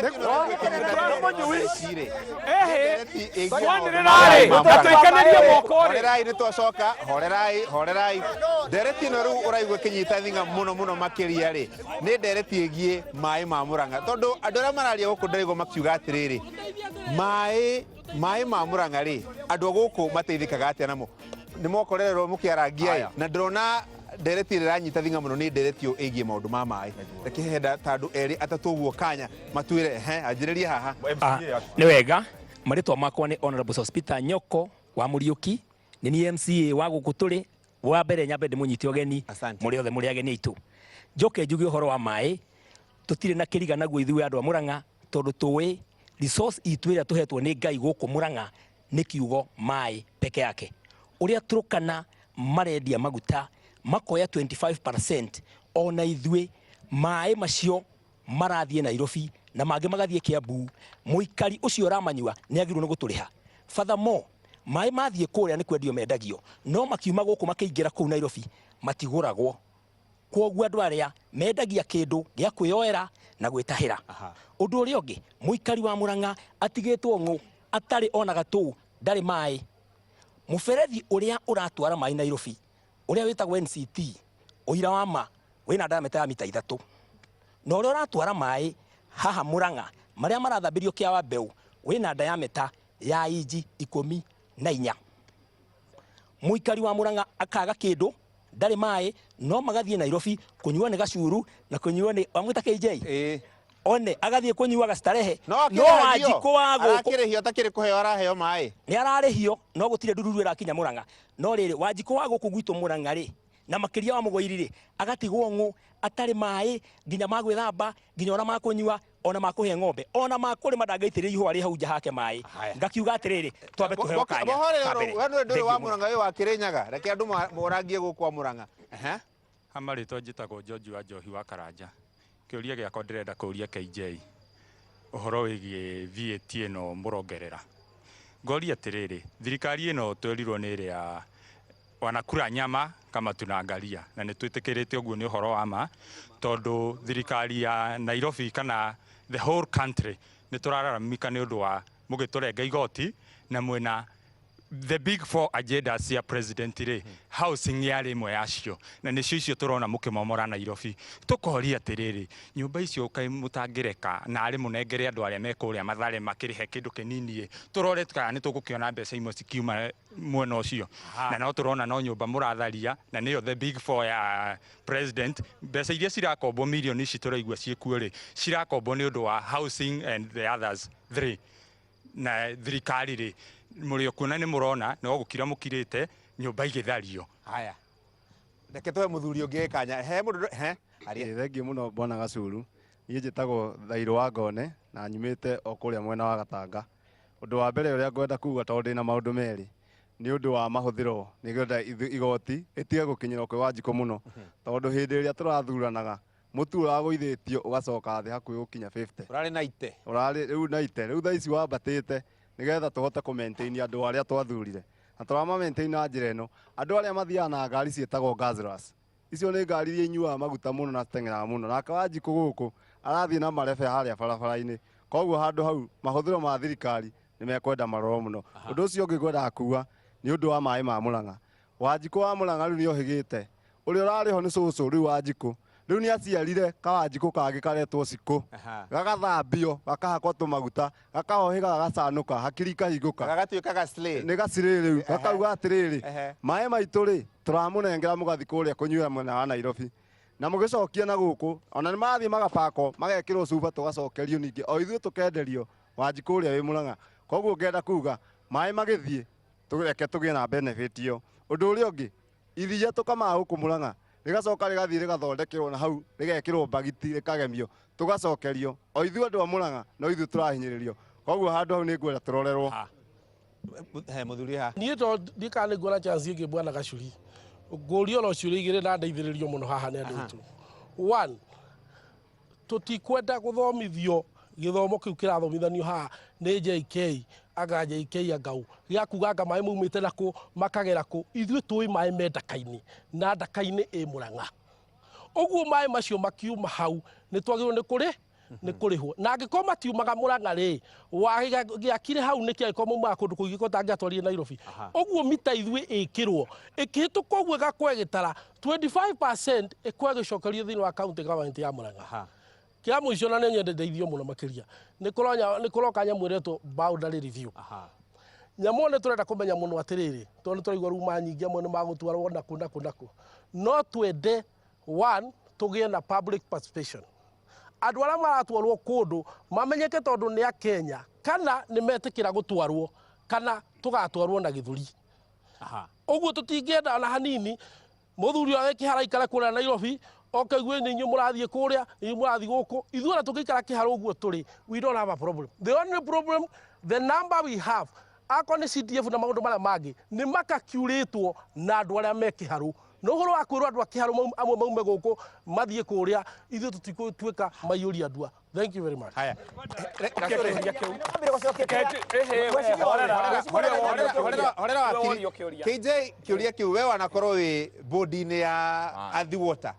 Ndereti Ehe, mwanĩrĩra-rĩ, na tũikanĩrie moko-rĩ. Horerai, nĩ twacoka. Horerai, horerai. Ndereti ĩno rĩu ũraigua ĩkĩnyita thing'a mũno mũno makĩria rĩ, nĩ ndereti ĩgiĩ maĩ ma Mũrang'a, tondũ andũ arĩa mararia gũkũ ndĩraigua makiuga atĩrĩrĩ, maĩ ma Mũrang'a rĩ, andũ a gũkũ mateithĩkaga atĩa namo? Nĩ mokorererwo mũkĩarangia ĩ, na ndĩrona ndereti ĩrĩa ĩranyita thing'a mũno nĩ ndereti ĩyo ĩgiĩ maũndũ ma maĩ. Reke henda ta andũ erĩ atatũ ũguo kanya matwĩre. He anjĩrĩrie haha. Ah, nĩ wega. Marĩtwa makwa nĩ Honorable Sospeter Nyoko wa Mũriũki, nĩ niĩ MCA wa gũkũ tũrĩ. Wa mbere nyambe ndĩmũnyite ũgeni. Asante. Mũrĩ othe mũrĩ ageni aitũ. Njoke njuge ũhoro wa maĩ, tũtirĩ na kĩriga naguo ithuĩ andũ a Mũrang'a, tondũ tũĩ resource itũ ĩrĩa tũhetwo nĩ Ngai gũkũ Mũrang'a nĩ kiugo maĩ peke yake. Ũrĩa Turkana marendia maguta makoya 25%, ona ithuĩ maĩ macio marathiĩ Nairobi na mangĩ magathiĩ Kiambu, mũikari ũcio ũramanyua nĩ agĩrĩirwo nĩ gũtũrĩha. Furthermore, maĩ mathiĩ kũrĩa nĩ kwendio mendagio, no makiuma gũkũ makĩingĩra kũu Nairobi matigũragwo. Kwoguo andũ arĩa mendagia kĩndũ gĩa kwĩyoera na gwĩtahĩra. Ũndũ ũrĩa ũngĩ, mũikari wa Mũrang'a atigĩtwo ng'ũ, atarĩ ona gatũ, ndarĩ maĩ. Mũberethi ũrĩa ũratwara maĩ Nairobi, ũrĩa wĩtagwo NCT, ũira wa ma wĩna diameter ya mita 3, na ũrĩa ũratwara maĩ haha Mũrang'a marĩa marathambĩrio kĩa wa mbeũ wĩna diameter ya inji 14. Mũikari wa Mũrang'a akaga kĩndũ, ndarĩ maĩ, no magathiĩ Nairobi kũnyua nĩ gacuru na kũnyua nĩ wamwĩta KJ. Ĩĩ. One agathiĩ kũnyua gastarehe. No No Wanjikũ wa gũkũ arakĩrĩhio atakĩrĩ kũheo araheo maĩ. Nĩ ararĩhio, no gũtirĩ ndururu ĩrakinya Mũrang'a. No rĩrĩ, Wanjikũ wa gũkũ gwitũ Mũrang'a rĩ, na makĩria wa Mũgoiri rĩ, agatigwo ng'ũ atarĩ maĩ nginya ma gwĩthamba, nginya ona ma kũnyua, ona ma kũhe ng'ombe, ona ma kũrĩma, ndangĩitĩrĩria ihũa rĩ hau nja hake maĩ. Haya. Ngakiuga atĩrĩrĩ, twambe tũheo kanya Bohore. ka mbere. We ndũrĩ wa Thengiũ mũno. Mũrang'a, wĩ wa Kĩrĩnyaga. Reke andũ morangie gũkũ wa Mũrang'a. Ehe. Ha marĩtwa njĩtagwo George wa Njohi wa Karanja. Kĩũria gĩakwa ndĩrenda kũũria KJ ũhoro wĩgiĩ VAT ĩno mũrongerera. Ngoria atĩrĩrĩ, thirikari ĩno twerirwo nĩ ĩrĩa wanakula nyama kama tunaangalia, na nĩ twĩtĩkĩrĩte ũguo nĩ ũhoro wa ma, tondũ thirikari ya Nairobi kana the whole country nĩ tũrararamika nĩ ũndũ wa mũgĩtũrenga igoti, na mwĩna the big four agenda cia president rĩ, housing yarĩ ĩmwe yacio, na nĩcio icio tũrona mũkĩmomora Nairobi. Tũkoria atĩrĩrĩ, nyũmba icio kaĩ mũtangĩreka na arĩ mũnengere andũ arĩa me kũrĩa Mathare makĩrĩhe kĩndũ kĩnini ĩ, tũrore kana nĩ tũgũkĩona mbeca imwe cikiuma mwena ũcio? Na no tũrona no nyũmba mũratharia, na nĩyo the big four ya president. Mbeca iria cirakombwo, mirioni ici tũraigua ciĩkuo rĩ, cirakombwo nĩ ũndũ wa housing and the others three, na thirikari rĩ, mũrĩ o kuona nĩ mũrona no gũkira mũkirĩte nyũmba igĩthario. Haya, reke tũhe mũthuri ũngĩ kanya. He mũndũ he aria. Ĩĩ, thengiũ mũno bwana Gacuru. Niĩ njĩtagwo Thairũ wa Ngone na nyumĩte o kũrĩa mwena wa Gatanga. Ũndũ wa mbere ũrĩa ngwenda kuga, tondũ ndĩna maũndũ merĩ, nĩ ũndũ wa mahũthĩro, nĩgetha igoti rĩtige gũkinyĩra kwĩ Wanjikũ mũno, tondũ hĩndĩ ĩrĩa tũrathuranaga mũtu ũragũithĩtio ũgacoka thĩ hakuhĩ gũkinya 50. Ũrarĩ na ite. Ũrarĩ rĩu na ite rĩu thaa ici wambatĩte, nĩgetha tũhote kũ maintain andũ arĩa twathurire, na tũrama maintain na njĩra ĩno: andũ arĩa mathiaga na ngari ciĩtagwo guzzlers, icio nĩ ngari iria inyuaga maguta mũno na citeng'eraga mũno, nake Wanjikũ gũkũ arathiĩ na marebe harĩa barabara-inĩ. Koguo handũ hau mahũthĩro ma thirikari nĩ mekwenda marorwo mũno. Ũndũ ũcio ũngĩ ngwendaga kuga nĩ ũndũ wa maĩ ma Mũrang'a. Wanjikũ wa Mũrang'a rĩu nĩ ohĩgĩte, ũrĩa ũrarĩ ho nĩ cũcũ. Rĩu Wanjikũ rĩu nĩ aciarire kawanjikũ kangĩ karetwo Cikũ. Gagathambio, gakahakwo tũmaguta, gakahohĩga, gagacanũka, hakiri ikahingũka. Gagatuĩka gaclay. Nĩ gacirĩ rĩu gakauga atĩrĩrĩ, maĩ maitũ rĩ, tũramũnengera mũgathi kũrĩa kũnyuĩra mwena wa Nairobi na mũgĩcokia na gũkũ, ona nĩ marathiĩ magabakwo magekĩrwo cuba, tũgacokerio ningĩ o ithuĩ tũkenderio Wanjikũ ũrĩa wĩ Mũrang'a. Koguo ngenda kuga maĩ magĩthiĩ, tũreke tũgĩe na benefit ĩyo. Ũndũ ũrĩa ũngĩ, iria tũkamaga gũkũ Mũrang'a rĩgacoka rĩgathiĩ rĩgathondekerwo na hau, rĩgekĩrwo mbagiti, rĩkagemio, tũgacokerio o ithuĩ andũ a Mũrang'a, no ithuĩ tũrahinyĩrĩrio. Koguo handũ hau nĩ ngwenda tũrorerwo. He mũthuri ha. Niĩ to ndikana nĩ nguona chance ĩngĩ, bwana Gacuri, ngũria oro ciũria igĩrĩ na ndeithĩrĩrio mũno haha nĩ andũ aitũ. One, tũtikwenda gũthomithio gĩthomo kĩu kĩrathomithanio haha nĩ JK anga JK angau gĩa kuga anga maĩ maumĩte na kũ makagera kũ. Ithuĩ tũĩ maĩ me ndaka-inĩ, na ndaka-inĩ ĩ Mũrang'a. Ũguo maĩ macio makiuma hau nĩ twagĩrĩirwo nĩ kũrĩ Nĩ kũrĩhwo na angĩkorwo matiumaga Murang'a rĩ, wagĩakire hau nĩkĩ angĩkorwo maumaga kũndũ kũngĩ ko tangĩatwarire Nairobi? Ũguo mita ithuĩ ĩkĩrwo ĩkĩhĩtũka ũguo ĩgakorwo ĩgĩtara 25% ĩkorwo ĩgĩcokerio thĩinĩ wa county government ya Murang'a. Kĩa mũico, na nĩ nyende ndeithio mũno makĩria, nĩ kũroka nyamũ ĩretwo boundary review. Nyamũ ĩyo nĩ tũrenda kũmenya mũno atĩrĩrĩ, tondũ nĩ tũraigua ruma nyingĩ, amwe nĩ magũtwarwo nakũ nakũ nakũ. No twende one tũgĩe na public participation, andũ arĩa maratwarwo kũndũ mamenyeke tondũ nĩ a Kenya, kana nĩ metĩkĩra gũtwarwo kana tũgatwarwo na gĩthũri. Ũguo tũtingĩenda ona hanini mũthuri wa kĩhara aikare kũrĩa Nairobi oke igue nĩ inyuĩ mũrathiĩ kũrĩa, nĩ inyuĩ mũrathiĩ gũkũ. Ithuĩ ona tũngĩikara kĩharo ũguo tũrĩ, we don't have a problem. The only problem, the number we have, akorwo nĩ CDF na maũndũ marĩa mangĩ nĩ makakiurĩtwo na andũ arĩa me kĩharũ, no ũhoro wa kwĩrwo andũ a kĩharũ amwe maume gũkũ mathiĩ kũrĩa, ithuĩ tũtigũtuĩka maiyũria ndua. Thank you very much. Haya. Horera wakiri. KJ, kĩũria kĩu we wanakorwo wĩ bodi-inĩ ya Athi Water,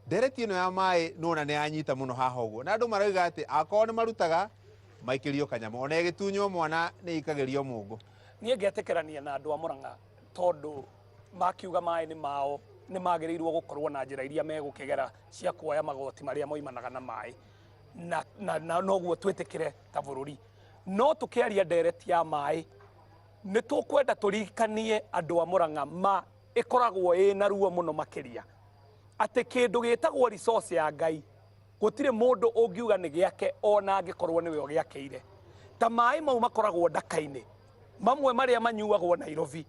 ndereti ĩno ya maĩ nĩwona nĩ yanyita mũno haha ũguo, na andũ marauga atĩ akorwo nĩ marutaga maikĩrio kanyamũ, ona ĩgĩtunywo mwana nĩ ikagĩrio mũngũ. Niĩ ngetĩkĩrania na andũ a Murang'a, tondũ makiuga maĩ nĩ mao, nĩ magĩrĩirwo gũkorwo na njĩra iria megũkĩgera cia kuoya magoti marĩa moimanaga na maĩ, na noguo twĩtĩkĩre ta bũrũri. No tũkĩaria ndereti ya maĩ, nĩ tũkwenda tũririkanie andũ a Murang'a ma ĩkoragwo ĩna ruo mũno makĩria, atĩ kĩndũ gĩtagwo resource ya Ngai gũtirĩ mũndũ ũngiuga nĩ gĩake ona angĩkorwo nĩwe ũgĩakĩire. Ta maĩ mau makoragwo ndaka-inĩ mamwe marĩa manyuagwo Nairobi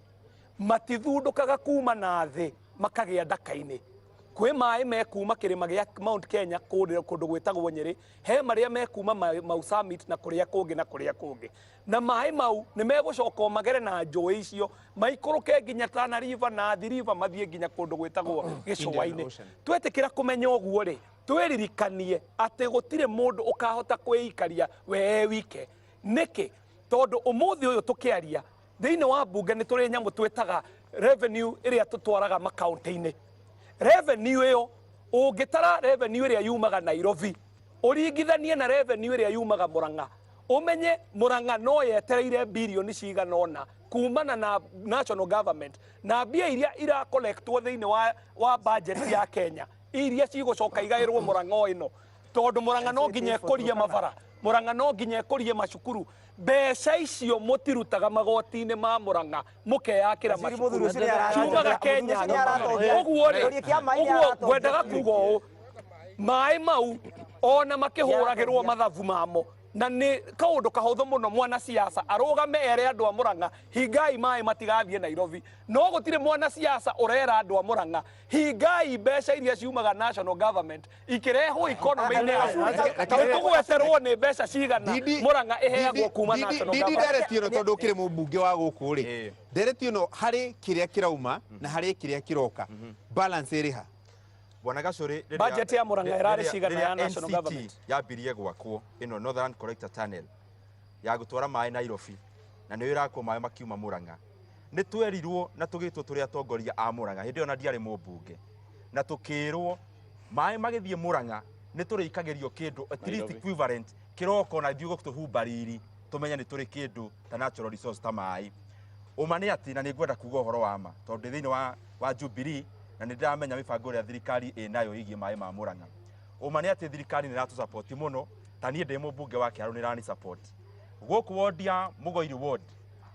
matithundũkaga kuma na thĩ makagĩa ndaka-inĩ. Kwĩ maĩ mekuma kĩrĩma gĩa Mount Kenya kũndũ gwĩtagwo Nyĩrĩ, he marĩa mekuma Mau Summit na kũrĩa kũngĩ na kũrĩa kũngĩ, na maĩ mau nĩ megũcoka magere na njũĩ icio maikũrũke nginya Tana River na Athi River mathiĩ nginya kũndũ gwĩtagwo gĩcũa-inĩ. Twetĩkĩra kũmenya ũguo rĩ, twĩririkanie atĩ gũtirĩ mũndũ ũkahota kwĩikaria we wike. Nĩkĩ? Tondũ ũmũthĩ ũyũ tũkĩaria thĩinĩ wa mbunge nĩ tũrĩ nyamũ twĩtaga revenue ĩrĩa tũtwaraga makaunti-inĩ. Revenue ĩyo ũngĩtara revenue ĩrĩa yumaga Nairobi ũringithanie na revenue ĩrĩa yumaga Murang'a, ũmenye Murang'a no yetereire birioni cigana ũna kumana na national government, na mbia iria irakolektwo thĩinĩ wa budget ya Kenya iria cigũcoka igaĩrwo Murang'a ĩno, tondũ Murang'a no nginya ĩkũrie mabara, Murang'a no nginya ĩkũrie macukuru. Mbeca icio mũtirutaga magoti-inĩ ma Murang'a mũkeyakĩra macukuru ciumaga Kenya. Ũguo rĩ, ũguo ngwendaga kuga ũũ, maĩ mau ona makĩhũragĩrwo mathabu mamo, na nĩ kaũndũ kahũthũ mũno mwanasiasa arũgame ere andũ a Murang'a hingai maĩ matigathiĩ Nairobi, no gũtirĩ mwanasiasa ũrera andũ a Murang'a hingai mbeca iria ciumaga national government ikĩrehwo economy-inĩ ya bũrũri. Tũgweterwo nĩ mbeca cigana Murang'a ĩheagwo kuma national government. Ndereti ĩno tondũ ũkĩrĩ mũmbunge wa gũkũ rĩ, ndereti ĩno harĩ kĩrĩa kĩrauma na harĩ kĩrĩa kĩroka, balance ĩrĩ ha? Bwana Gacũrĩ, budget ya Murang'a ĩrarĩ cigana ya national government? Yambirie gwakwo ĩno Northern Collector Tunnel ya gũtwara maĩ Nairobi, na nĩyo ĩrakwo maĩ makiuma Murang'a. Nĩ twerirwo na tũgĩtwo tũrĩ atongoria a Murang'a, hĩndĩ ĩyo na ndiarĩ mũmbunge, na tũkĩrwo maĩ magĩthiĩ Murang'a nĩ tũrĩikagĩrio kĩndũ at least equivalent kĩroko na ithuĩ gũtũhumba riri tũmenye nĩ tũrĩ kĩndũ ta natural resource ta maĩ. Ũma nĩ atĩ, na nĩ ngwenda kuga ũhoro wa ma tondũ ndĩ thĩinĩ wa Jubilee na nĩ ndĩramenya mĩbango ĩrĩa thirikari ĩnayo ĩgiĩ maĩ ma Murang'a. Ũma nĩ atĩ thirikari nĩ ĩratũsupport mũno, ta niĩ ndĩ mũmbunge wa Kĩharũ nĩ ĩrani support. Gũkũ ward ya Mũgoiri ward,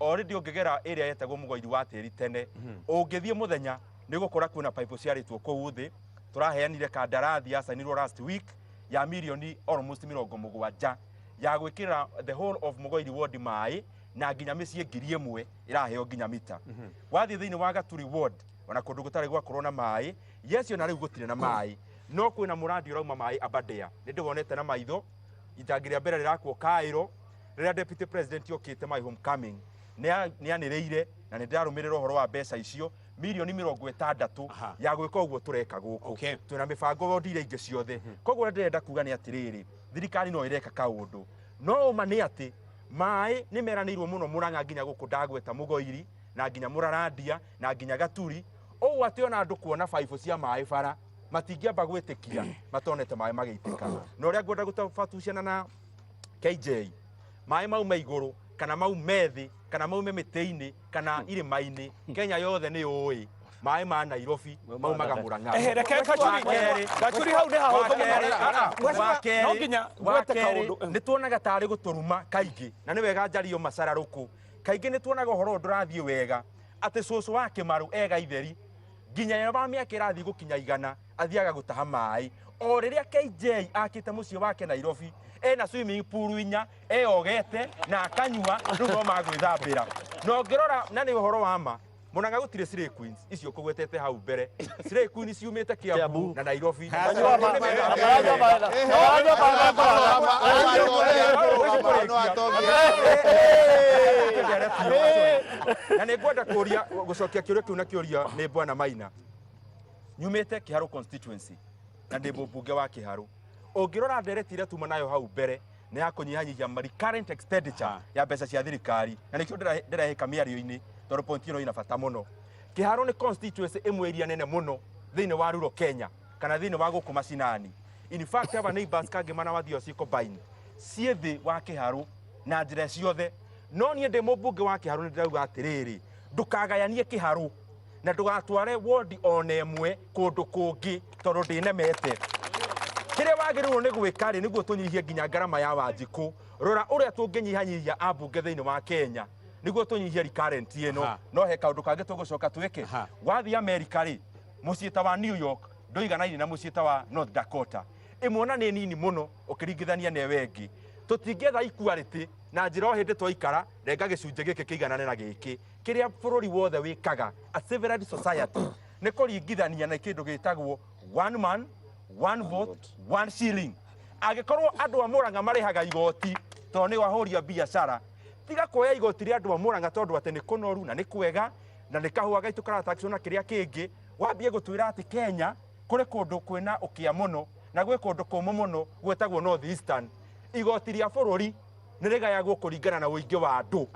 already ũngĩgera ĩrĩa yetagwo Mũgoiri wa tĩri tene, ũngĩthiĩ mũthenya nĩ ũgũkora kwĩna pipe ciarĩtwo kũu thĩ. Tũraheanire kandarathi yacainirwo last week ya mirioni almost 70 ya gwĩkĩra the whole of Mũgoiri ward maĩ, na nginya mĩciĩ 1000 ĩraheo nginya mita. Wathiĩ thĩinĩ wa Gaturi ward, ona kũndũ gũtarĩ gwakorwo na maĩ, yes ona rĩu gũtirĩ na maĩ, no kwĩna mũrandi ũrauma maĩ Aberdare. Nĩ ndĩwonete na maitho, itangi rĩa mbere rĩrakwo Cairo, rĩrĩa deputy president okĩte my homecoming nĩ anĩrĩire, na nĩ ndĩrarũmĩrĩra ũhoro wa mbeca icio mirioni 60 ya gwĩka ũguo tũreka gũkũ. Twĩna mĩbango wodi iria ingĩ ciothe. Koguo ũrĩa ndĩrenda kuga nĩ atĩrĩrĩ, thirikari no ĩreka kaũndũ, no ũma nĩ atĩ maĩ nĩ meranĩirwo mũno Murang'a nginya gũkũ ndagweta Mũgoiri na nginya Mũrarandia na nginya Gaturi, ũguo atĩ ona andũ kuona baibũ cia maĩ bara Matingĩamba gwĩtĩkia matonete maĩ magĩitĩka. Na ũrĩa ngwenda gũtabatuciana na KJ, maĩ maume igũrũ kana maume thĩ kana maume mĩtĩ-inĩ kana irĩma-inĩ, Kenya yothe nĩ yũĩ maĩ ma Nairobi maumaga Murang'a. Reke Gachuri, Gachuri hau nĩ hahũthũ mũno. No nginya ngwete kaũndũ. Nĩ tuonaga tarĩ gũtũruma kaingĩ, na nĩ wega njario macararũkũ. Kaingĩ nĩ tuonaga ũhoro ũyũ ndũrathiĩ wega, atĩ cũcũ wa Kĩmarũ ega itheri nginya wa mĩaka ĩrathiĩ gũkinya 100 athiaga gũtaha maĩ. O rĩrĩa KJ akĩte mũciĩ wake Nairobi, ena swimming pool 4, eyogete na akanyua, rĩu no magwĩthambĩra. Na ũngĩrora, na nĩ ũhoro wa ma, Murang'a gũtirĩ Slay Queens icio kũgwetete hau mbere. Slay Queens ciumĩte Kiambu na Nairobi. Na nĩ ngwenda kũria gũcokia kĩũria kĩu na kĩũria nĩ Bwana Maina. Nyumĩte Kĩharũ constituency na ndĩ mũmbunge wa Kĩharũ. Ũngĩrora ndereti ĩrĩa tuma nayo hau mbere nĩ ya kũnyihanyihia recurrent expenditure ya mbeca cia thirikari, na nĩkĩo ndĩrehĩka mĩario-inĩ tondũ point ĩno ĩna bata mũno. Kĩharũ nĩ constituency ĩmwe ĩrĩa nene mũno thĩinĩ wa rural Kenya kana thĩinĩ wa gũkũ macinani. In fact, our neighbors Kangema na Wathio ci combine ciĩ thĩ wa Kĩharũ na njĩra ciothe. No niĩ ndĩ mũmbunge wa Kĩharũ nĩ ndĩrauga atĩrĩrĩ, ndũkagayanie Kĩharũ na ndũgatware wodi ona ĩmwe kũndũ kũngĩ tondũ ndĩnemete. Kĩrĩa wagĩrĩirwo nĩ gwĩka rĩ, nĩguo tũnyihie nginya ngarama ya Wanjikũ, rora ũrĩa tũngĩnyihanyihia ambunge thĩinĩ wa Kenya nĩguo tũnyihie recurrent ĩno. No he kaũndũ kangĩ tũgũcoka twĩke. Wathiĩ America rĩ, mũciĩ ta wa New York ndũiganaine na mũciĩ ta wa North Dakota. Ĩmwe ona nĩ nini mũno ũkĩringithania na ĩyo ĩngĩ. Tũtingĩetha equality na njĩra o hĩndĩ twaikara renga gĩcunjĩ gĩkĩ kĩiganane na gĩkĩ. Kĩrĩa bũrũri wothe wĩkaga a civilized society nĩ kũringithania na kĩndũ gĩtagwo one man one vote one shilling. Angĩkorwo andũ a Murang'a marĩhaga igoti tondũ nĩ ahũri a biacara, tiga kuoya igoti rĩa andũ a Murang'a tondũ atĩ nĩ kũnoru na nĩ kwega na nĩ kahũa gaitũ karataxwo na kĩrĩa kĩngĩ, wambie gũtwĩra atĩ Kenya kũrĩ kũndũ kwĩna ũkĩa mũno na gwĩ kũndũ kũmũ mũno gwĩtagwo North Eastern. Igoti rĩa bũrũri nĩ rĩgayagwo kũringana na ũingĩ wa andũ.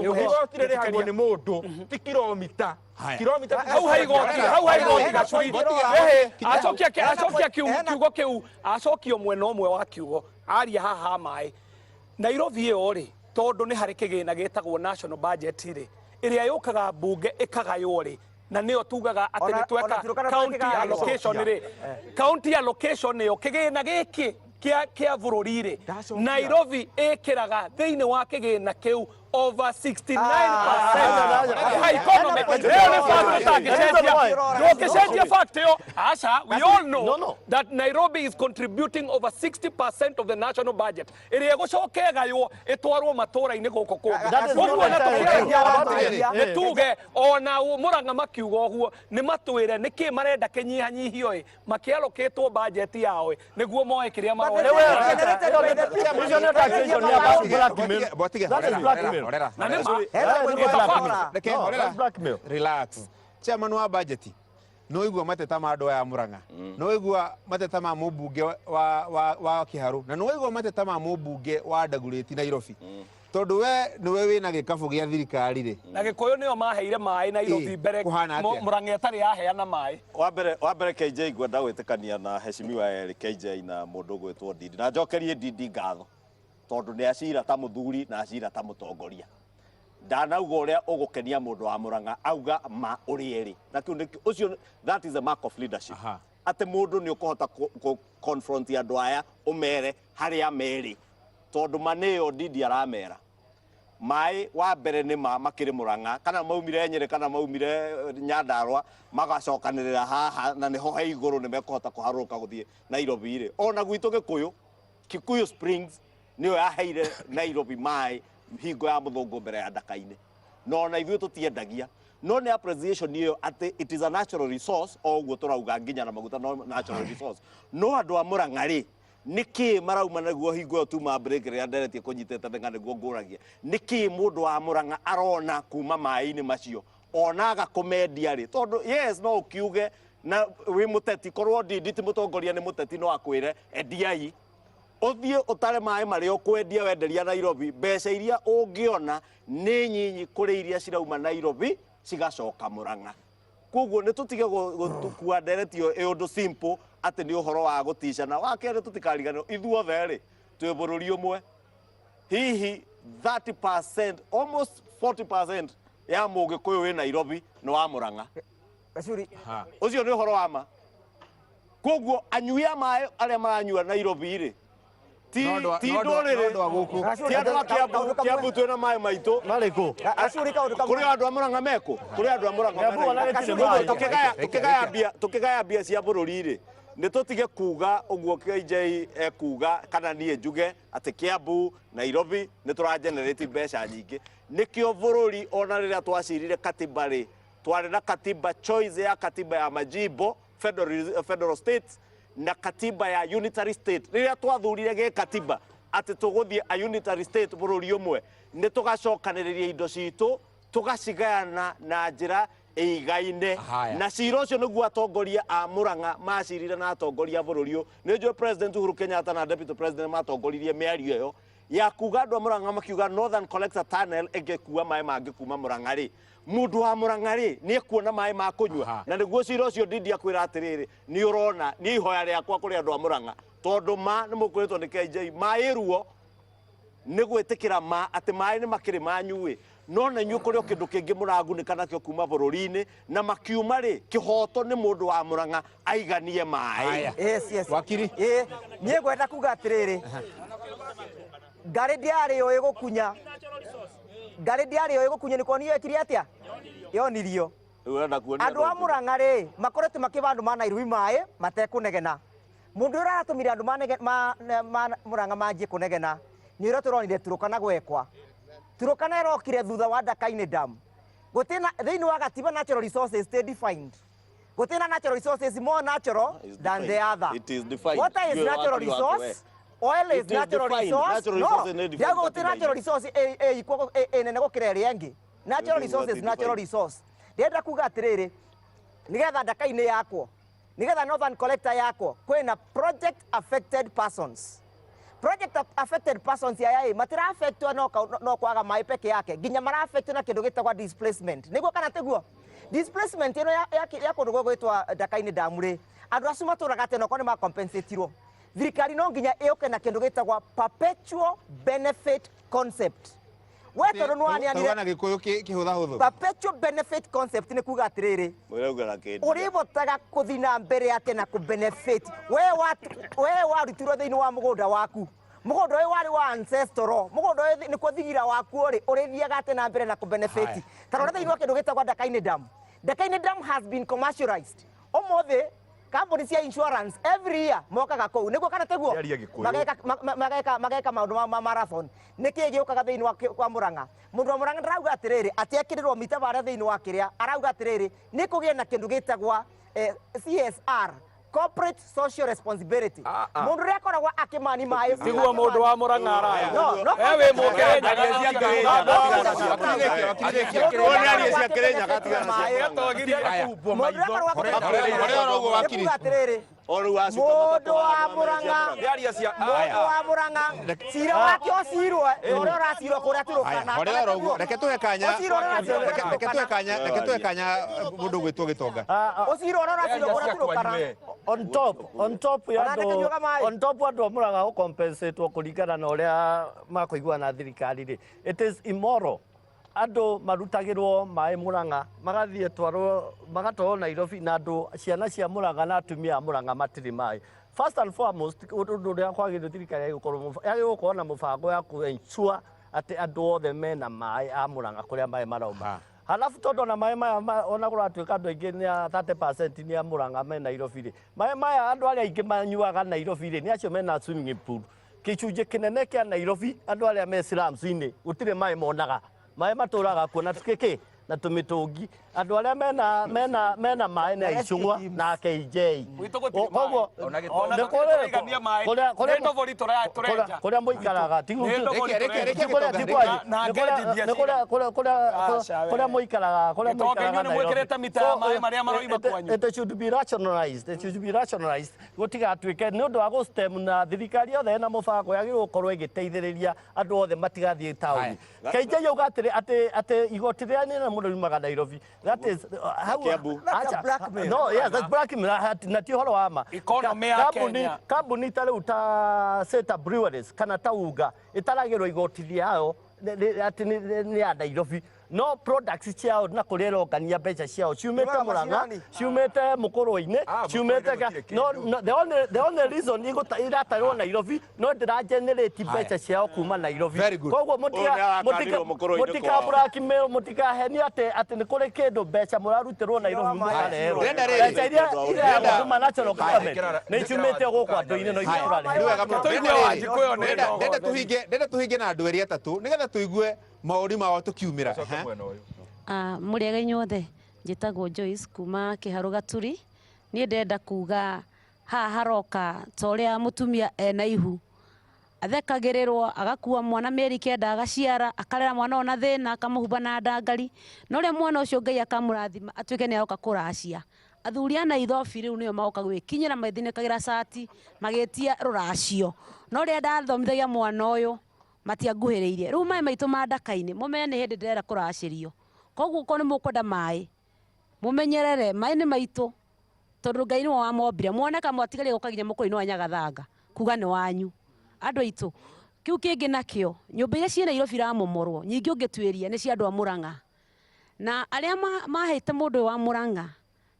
Igoti rĩrĩhagwo nĩ mũndũ ti kilomita. Kilomita hau ha igoti, hau ha igoti Gachuri. Acokia kiugo kĩu, acokio mwena ũmwe wa kiugo aria haha maĩ. Nairobi ĩyo rĩ, tondũ nĩ harĩ kĩgĩna gĩtagwo national budget rĩ, ĩrĩa yũkaga mbunge ĩkagaywo rĩ, na nĩyo tugaga atĩ nĩ tweka county allocation rĩ, county allocation nĩyo kĩgĩna gĩkĩ kĩa bũrũri rĩ, Nairobi ĩkĩraga thĩinĩ wa kĩgĩna kĩu over 69% economy. Rĩo nĩ fact ũtangĩcenjia. Ndũngĩcenjia fact ĩyo. Aca, we all know that Nairobi is contributing over 60% of the national budget. Ĩrĩa ĩgũcoka ĩgaywo ĩtwarwo matũũra-inĩ gũkũ kũngĩ. Ũguo na tũkĩaria nĩ tuge ona Murang'a makiuga ũguo nĩ matwĩre nĩkĩ marenda kĩnyihanyihio ĩ makĩalokĩtwo budget yao ĩ nĩguo moe kĩrĩa maroya. Relax. Chairman wa budget no igua mateta ma andũ aya Murang'a, no igua mateta ma mũmbunge wa Kĩharũ, na no igua mateta ma mũmbunge wa Dagoretti Nairobi. Tondũ we nĩwe wĩna gĩkabũ gĩa thirikari rĩ. Na Gĩkũyũ nĩo maheire maĩ Nairobi mbere Murang'a ĩtarĩ yaheana maĩ. Wa mbere KJ ngwenda gwĩtĩkania na heshimiwa erĩ KJ na mũndũ ũgwĩtwo Ndindi, na njokerie Ndindi ngatho tondũ nĩ acira ta mũthuri na acira ta mũtongoria. Ndanauga ũrĩa ũgũkenia mũndũ wa Murang'a auga ma ũrĩa ĩrĩ, na kĩu ũcio, that is a mark of leadership. Atĩ mũndũ nĩ ũkũhota confront andũ aya ũmere harĩa merĩ, tondũ ma nĩyo Ndindi aramera. Maĩ wa mbere nĩ ma makĩrĩ Murang'a kana maumire Nyĩrĩ kana maumire Nyandarua magacokanĩrĩra haha na nĩho he igũrũ nĩ mekũhota kũharũrũka gũthiĩ Nairobi rĩ. Ona gwitũ Gĩkũyũ, Kikuyu Springs nĩyo yaheire Nairobi maĩ hingo ya mũthũngũ mbere ya Ndaka-inĩ. No ona ithuĩ tũtiendagia. No nĩ appreciation ĩyo atĩ it is a natural resource, o ũguo tũrauga nginya na maguta no natural resource. No andũ a Murang'a rĩ, nĩkĩ marauma naguo hingo ĩyo tuma break rĩrĩa nderetie kũnyitĩte theng'a nĩguo ngũragia, nĩkĩ mũndũ wa Murang'a arona kuma maĩ-inĩ macio onaga kũmendia rĩ? Tondũ yes no ũkiuge na wĩ mũteti, korwo Ndindi ti mũtongoria nĩ mũteti no akwĩre endiai, ũthiĩ ũtare maĩ marĩa ũkwendia wenderia Nairobi, mbeca iria ũngĩona nĩ nyinyi kũrĩ iria cirauma Nairobi cigacoka Murang'a. Koguo nĩ tũtige gũkua ndereti ĩyo ĩ ũndũ simple atĩ nĩ ũhoro wa gũticana. Wa kerĩ tũtikariganĩrwo ithuothe rĩ twĩ bũrũri ũmwe. Hihi 30% almost 40% ya mũgĩkũyũ wĩ Nairobi nĩ wa Murang'a. Gacuri. Ũcio nĩ ũhoro wa ma. Koguo anyui a maĩ arĩa maranyua Nairobi rĩ ti ndũrĩrĩ ti andũ a Kiambu. Kiambu twĩna maĩ maitũ marĩkũ? Kũrĩ andũ a Murang'a mekũ? Kũrĩ andũ a Murang'a. Tũkĩgaya mbia cia bũrũri rĩ nĩ tũtige kuga ũguo KJ ekuga kana niĩ njuge atĩ Kiambu Nairobi nĩ tũragenerate mbeca nyingĩ. Nĩkĩo bũrũri ona rĩrĩa twacirire katiba rĩ twarĩ na katiba choice ya katiba ya majimbo federal states na katiba ya unitary state. Rĩrĩa twathurire gĩ katiba atĩ tũgũthiĩ a unitary state bũrũri ũmwe nĩ tũgacokanĩrĩria indo citũ tũgacigayana na njĩra ĩigaine. Na cira ũcio nĩguo atongoria a Murang'a macirire na atongoria a bũrũri ũyũ. Nĩ njũĩ President Uhuru Kenyatta na Deputy President matongoririe mĩario ĩyo ya kuga andũ a Murang'a makiuga Northern Collector Tunnel ĩngĩkua maĩ mangĩ kuma Murang'a rĩ mũndũ wa Murang'a rĩ nĩ ekuona maĩ ma kũnyua. Na nĩguo cira ũcio Ndindi akwĩra atĩrĩrĩ nĩ ũrona nĩ ihoya rĩakwa kũrĩ andũ a Murang'a tondũ ma nĩ mũkwĩrĩtwo nĩ KJ maĩ ruo nĩ gwĩtĩkĩra ma atĩ maĩ nĩ makĩrĩ manyu ĩ no na inyuĩ kũrĩ o kĩndũ kĩngĩ mũragunĩka nakĩo kuma bũrũri-inĩ na makiuma rĩ kĩhoto nĩ mũndũ wa Murang'a aiganie maĩ. Yes, yes. Wakiri. Niĩ ngwenda kuga atĩrĩrĩ ngarĩ ndiarĩ yo ĩgũkunya. Ngarĩ ndiarĩ yo ĩgũkunya nĩ kuonio ĩkire atĩa? Yonirio. Andũ a Murang'a rĩ makoretwo makĩba andũ ma Nairobi maĩ matekũnegena. Mũndũ ũrĩa aratũmire andũ ma Murang'a manjie kũnegena nĩ ũrĩa tũronire Turukana gwekwa. Turukana ĩrokire thutha wa Ndakaine Dam. Gũtirĩ thĩinĩ wa gatiba natural resources stay defined. Gũtirĩ na natural resources more natural than the other. It is defined. Water is natural resource. Oil is natural resource. No, gũtirĩ natural resource ĩnene gũkĩra ĩrĩa ĩngĩ. Natural resource is natural resource. Ndĩrenda kuga atĩrĩrĩ nĩgetha Ndakaine yakwo nĩgetha Northern Collector yakwo kwĩna project affected persons. Project affected persons aya matira affectwo no kwaga maĩ peke yake nginya mara affectwo na kĩndũ gĩtagwo displacement. Nĩguo kana tiguo? Displacement ĩno ya kũndũ gwĩtwa Ndakaine Dam rĩ andũ acio matũraga atĩ onokorwo nĩ macompensatirwo thirikari no nginya ĩũke na kĩndũ gĩtagwo perpetual benefit concept. We tondũ nĩ waneanire na Gĩkũyũ kĩhũthahũthũ. Perpetual benefit concept nĩ kuga atĩrĩrĩ ũrĩbotaga kũthiĩ na mbere atĩ na kũbenefit. We warutirwo thĩinĩ wa mũgũnda waku. Mũgũnda ũyũ warĩ wa ancestral. Mũgũnda ũyũ nĩkuo thigira waku rĩ ũrĩthiaga atĩ na mbere na kũbenefit. Ta rora thĩinĩ wa kĩndũ gĩtagwo Ndakaine Dam. Ndakaine Dam has been commercialized. Ũmũthĩ kambuni cia insurance every year mokaga kũu nĩguo kana tiguo mageka maũndũ ma marathon. Nĩkĩĩ gĩũkaga thĩinĩ wa Murang'a? Mũndũ wa Murang'a ndarauga atĩrĩrĩ atĩ ekĩrĩrwo mita barĩa thĩinĩ wa kĩrĩa arauga atĩrĩrĩ nĩ kũgĩe na kĩndũ gĩtagwa CSR, corporate social responsibility. Mũndũ ũrĩa akoragwo akĩmani maĩ tiguo mũndũ wa Murang'a araya. No wĩ mũkenya. Mũndũ wa Murang'a mũndũ wa Murang'a cira wake ũcirwo ũrĩa ũracirwo kũrĩa Turukana. Reke tũhe kanya reke tũhe kanya mũndũ ũgwĩtwo Gĩtonga. Ũcirwo ũrĩa ũracirwo kũrĩa Turukana. On top ya on top andũ a Murang'a gũcompensatwo kũringana na ũrĩa makũiguana na thirikari rĩ it is immoral. Andũ marutagĩrwo maĩ Murang'a magathiĩ twarwo magatwarwo Nairobi na andũ ciana cia Murang'a na atumia a Murang'a matirĩ maĩ. First and foremost ũndũ ũrĩa kwagĩrĩirwo thirikari yagĩrĩirwo gũkorwo na mũbango ya kũ ensure atĩ andũ othe mena maĩ a Murang'a kũrĩa maĩ marauma. Halafu tondũ ona maĩ maya ona kũratuĩka andũ aingĩ nĩ a 30% nĩ a Murang'a me Nairobi rĩ maĩ maya andũ arĩa aingĩ manyuaga Nairobi rĩ nĩ acio mena swimming pool. Gĩcunjĩ kĩnene kĩa Nairobi andũ arĩa me slums-inĩ gũtirĩ maĩ monaga. Maĩ matũraga kuo na kĩkĩ na tũmĩtũngi. Andũ arĩa mena maĩ nĩ Icũng'wa na KJ. Koguo kũrĩa mũikaraga kũrĩa mũikaraga it should be rationalized. It should be rationalized. Gũtigatuĩke nĩ ũndũ wa gũ-stem na thirikari yothe ĩna mũbango yagĩrĩirwo gũkorwo ĩgĩteithĩrĩria andũ othe matigathiĩ taũni. KJ yauga atĩrĩ atĩ igoti rĩrĩa inene mũno riumaga Nairobi. That is how Kiambu. That's a blackmail. No, yes, that's blackmail na ti ũhoro wa ma. Economy ya Kenya. Kambuni ta rĩu ta Seta Breweries kana ta Uga ĩtaragĩrwo igoti rĩayo atĩ nĩ ya Nairobi, no products ciao na kũrĩa ĩrongania mbeca ciao ciumĩte Nĩwega Murang'a, macinani. ciumĩte Mũkũrwe-inĩ, Ah, ciumĩte Mũkũrwe-inĩ gũtirĩ no, kĩndũ. no, the only reason iratarwo Nairobi no ndĩra generate mbeca ciao kuma Nairobi. Very good. Koguo Ũyũ nĩ arakanirwo Mũkũrwe-inĩ mũtika kwao. blackmail, mũtikahenie atĩ nĩ kũrĩ kĩndũ mbeca mũrarutĩrwo Nairobi mũkarehwo. Ndĩrenda rĩrĩ. Mbeca iria ireagwo kuma national government Ndĩrenda- nĩ ciumĩte gũkũ andũ-inĩ, no ithuĩ tũrarĩhĩrwo. Nĩ wega mũno. Tũigue Ndĩrenda rĩrĩ. Wanjikũ ĩyo nĩ Ndĩrenda- ndogo. Ndĩrenda tũhinge na andũ erĩ atatũ nĩgetha tũigue maũri mao tũkiumĩra. Coke Aha. mwena ũyũ. Ah, mũrĩega inyuothe, njĩtagwo Joyce kuma Kĩharũ Gaturi. Niĩ ndĩrenda kuga haha haroka ta ũrĩa mũtumia ena ihu athekagĩrĩrwo, agakua mwana mĩeri 9, agaciara, akarera mwana ũyũ na thĩna, akamũhumba na ndangari, na ũrĩa mwana ũcio Ngai akamũrathima atuĩke nĩ aroka kũracia. Athuri a Nairobi rĩu nĩo magoka gwĩkinyĩra, magĩthinĩkagĩra cati magĩtia rũracio, no rĩrĩa ndathomithagia mwana ũyũ matianguhĩrĩirie. Rĩu maĩ maitũ ma ndaka-inĩ, mũmenye nĩ hĩndĩ ndĩrenda kũracĩrio. Koguo korwo nĩ mũkwenda maĩ, mũmenyerere maĩ nĩ maitũ, tondũ Ngai nĩwe wamombire. Mwone kamwatigaria gũka nginya mũkũrũ-inĩ wa Nyagathanga kuga nĩ wanyu, andũ aitũ. Kĩu kĩngĩ nakĩo, nyũmba iria ciĩ Nairobi iramomorwo nyingĩ, ũngĩtuĩria nĩ cia andũ a Mũrang'a, na arĩa mahĩte mũndũ ũyũ wa Mũrang'a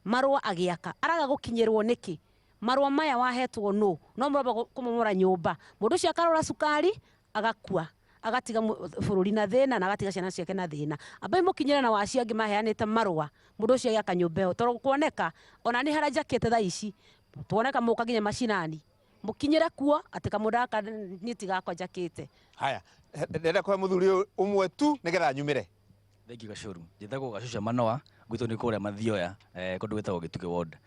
marũa agĩaka araga gũkinyĩrwo nĩkĩ? Marũa maya wahetwo nũ? No mũramba kũmomora nyũmba, mũndũ ũcio akarora cukari, agakua, agatiga bũrũri na thĩna na agatiga ciana ciake na thĩna. Ambai mũkinyĩre na wacio angĩ maheanĩte marũa mũndũ ũcio agĩaka nyũmba ĩyo, tondũ kuoneka ona nĩ harĩa njakĩte thaa ici, tuoneka mũka nginya macinani, mũkinyĩre kuo atĩ kamũndũ gaka niĩ ti gakwa njakĩte. Haya, ndĩrenda kũhe mũthuri ũyũ ũmwe tu nĩgetha nyumĩre. Thank you, Gachuru. Njĩtagwo Gacuca Manoa, gwitũ nĩ kũrĩa Mathioya, kũndũ gwĩtagwo Gĩtugĩ Ward.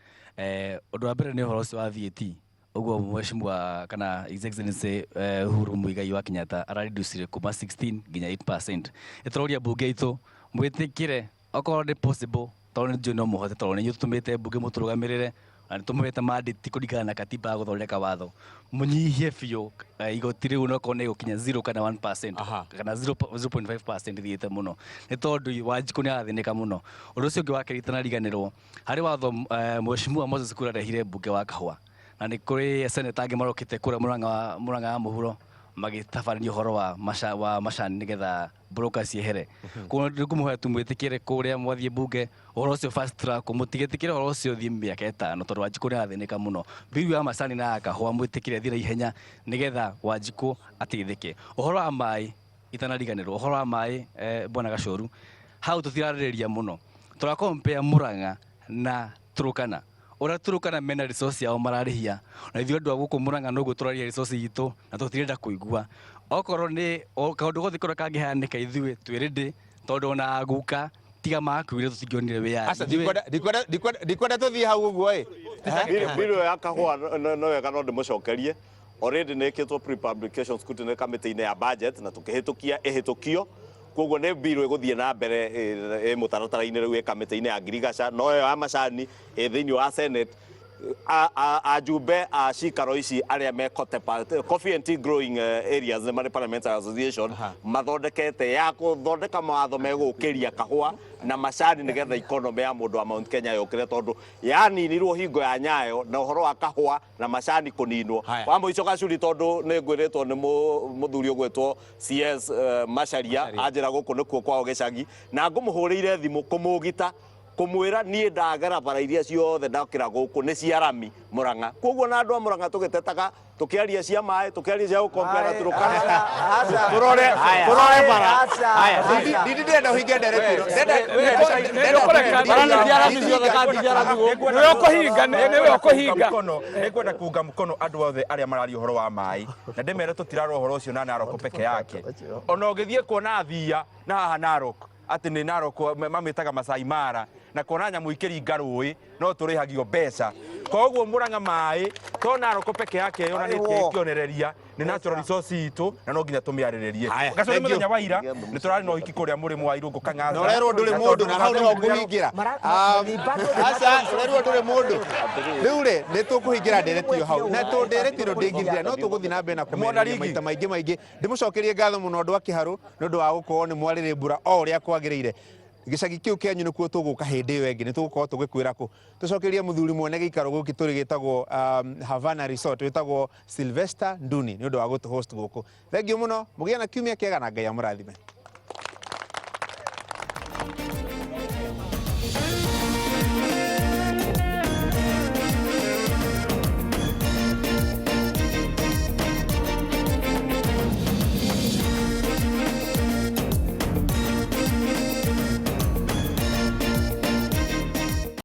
Ũndũ wa mbere nĩ ũhoro ũcio wa VAT. Ũguo mheshimiwa kana His Excellency Uhuru Muigai wa Kenyatta arareducire kuma 16 nginya 8%. Nĩtũroria mbunge itũ mwĩtĩkĩre okorwo nĩ possible, tondũ nĩ njũĩ no mũhote, tondũ nĩ inyuĩ tũtũmĩte mbunge mũtũrũgamĩrĩre na nĩ tũmũhete mandate kũringana na katiba ya gũthondeka watho, mũnyihie biũ igoti rĩu, nokorwo nĩ gũkinya 0 kana 1% kana 0 0.5% thiĩte mũno, nĩ tondũ Wanjikũ nĩ arathĩnĩka mũno. Ũndũ ũcio ũngĩ wa kerĩ itanariganĩrwo, harĩ watho mheshimiwa Moses Kuria arehire mbunge wa kahũa, na nĩ kũrĩ seneta angĩ marokĩte kũrĩa Mũrang'a wa mũhuro magĩtabania ũhoro wa macani nĩgetha broker ciehere. Koguo nĩ ngũmũhoya tu mwĩtĩkĩre kũrĩa mwathiĩ mbunge ũhoro ũcio fast track, mũtigetĩkĩre ũhoro ũcio ũthiĩ mĩaka 5, tondũ Wanjikũ nĩ arathĩnĩka mũno. Bill ya macani na ya kahũa mwĩtĩkĩre ĩthiĩ na ihenya nĩgetha Wanjikũ ateithĩke. Ũhoro wa maĩ itanariganĩrwo, ũhoro wa maĩ, bwana Gacoru, hau tũtirarĩrĩria mũno, tũra compare Murang'a na Turkana, ũrĩa Turkana mena resource yao mararĩhia, na ithuĩ andũ a gũkũ Murang'a noguo tũrarĩhia resource itũ na tũtirenda kũigua. Okorwo nĩ kaũndũ gothe karĩa kangĩhanĩka, ithuĩ twĩ ready, tondũ ona guka tiga makuire tũtingĩonire wĩyathi. Aca, ndikwenda tũthiĩ hau ũguo ĩ. Bill ya kahũa no wega no ndĩmũcokerie. Already nĩ ĩkĩtwo pre-publication scrutiny kamĩtĩ-inĩ ya budget na tũkĩhĩtũkia ĩhĩtũkio, koguo nĩ bill ĩgũthiĩ na mbere ĩ mũtaratara-inĩ rĩu ĩ kamĩtĩ-inĩ ya ngirigaca, no ĩyo ya macani ĩ thĩinĩ wa Senate. Ajumbe a cikaro ici arĩa me Cotepa, Coffee and Tea Growing Areas, nĩ marĩ Parliamentary Association mathondekete ya gũthondeka mawatho megũkĩria kahũa na macani nĩgetha economy ya mũndũ wa Mount Kenya yũkĩre, tondũ yaninirwo hingo ya Nyayo na ũhoro wa kahũa na macani kũninwo. Wa mũico Gacuri, tondũ nĩ ngwĩrĩtwo nĩ mũthuri ũgwĩtwo CS Macharia anjĩra gũkũ nĩkuo kwao gĩcagi, na ngũmũhũrĩire thimũ kũmũgita kũmwĩra niĩ ndagera bara iria ciothe ndakĩra gũkũ nĩ cia rami Mũrang'a. Koguo na andũ a Mũrang'a tũgĩtetaga, tũkĩaria cia maĩ, tũkĩaria cia gũkompera Turukana, tũrore tũrore bara. Haya, Ndindi, ndĩrenda ũhinge ndereti ĩno. Bara nĩ cia rami ciothe kana ti cia rami gũkũ? Nĩwe ũkũhinga, nĩwe ũkũhinga. Nĩngwenda kuunga mkono andũ othe arĩa mararia ũhoro wa maĩ, na ndĩmere tũtirarora ũhoro ũcio na Narok peke yake. Ona ũgĩthiĩ kuona thia na haha Narok, atĩ nĩ Narok mamĩtaga Masai Mara, na kuona nyamũ ikĩringa rũĩ no tũrĩhagio mbeca. Koguo Mũrang'a maĩ to Narok peke yake yonanĩtie kĩonereria, nĩ natural resource itũ na no nginya tũmĩarĩrĩrie. Haya, Gaco, nĩ thank you. mũthenya wa ira nĩ tũrarĩ na ũhiki kũrĩa mũrĩmo wa Irũngũ Kang'ata. Na ũrerwo ndũrĩ mũndũ, na hau nĩho ngũhingĩra. Aca, ũrerwo ndũrĩ mũndũ. Rĩu rĩ, nĩ tũkũhingĩra ndereti ĩyo hau, na tũ ndereti ĩno ndĩngĩthira, no tũgũthiĩ na mbere na kũmĩarĩrĩria maita maingĩ maingĩ. Ndĩmũcokerie ngatho mũno andũ a Kĩharũ nĩ ũndũ wa gũkorwo nĩ mwarĩrĩ mbura o ũrĩa kwagĩrĩire. Gĩcagi kĩu kĩanyu nĩkuo tũgũka hĩndĩ ĩyo ĩngĩ, nĩ tũgũkorwo tũgĩkwĩra kũ. Tũcokerie mũthuri mwene gĩikaro gũkĩ tũrĩ gĩtagwo Havana Resort, wĩtagwo Sylvester Nduni, nĩ ũndũ wa gũtũ host gũkũ. Thengiũ mũno, mũgĩe na kiumia kĩega na Ngai amũrathime.